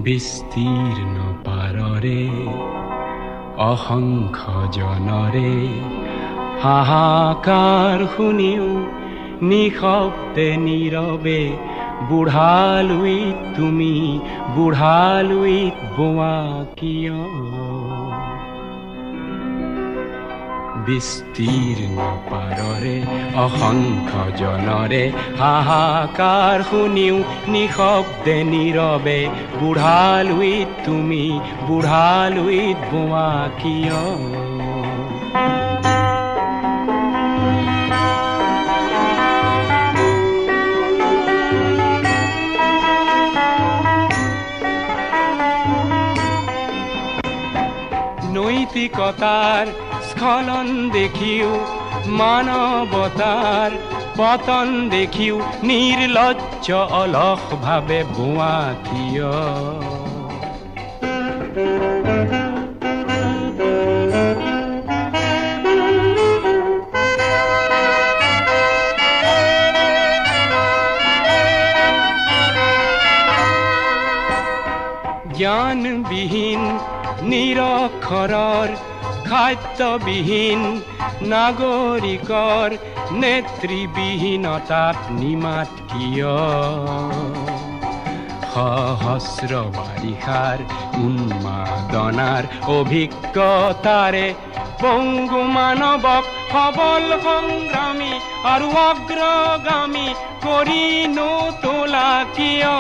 বিস্তীৰ্ণ পাৰৰে অসংখ্য জনৰে হাহাকাৰ শুনিও নিশব্দে নীৰৱে বুঢ়ালুইত তুমি বুঢ়ালুইত বোৱা কিয়? বিস্তীৰ্ণ পাৰৰে অসংখ্য জনৰে হাহাকাৰ শুনিও নিশব্দে নীৰৱে বুঢ়ালুইত তুমি বুঢ়ালুইত বোৱা কিয়? নৈতিকতাৰ স্খলন দেখিও, মানৱতাৰ পতন দেখিও নিৰ্লজ্জ অলস ভাৱে বোৱা কিয়? জ্ঞানবিহীন নিৰক্ষৰৰ, খাদ্যবিহীন নাগৰিকৰ নেতৃবিহীনতাত নিমাত কিয়? সহস্ৰ বাৰিষাৰ উন্মাদনাৰ অভিজ্ঞতাৰে পংগু মানৱক সবল, সংগ্ৰামী আৰু অগ্ৰগামী কৰি নোতোলা কিয়?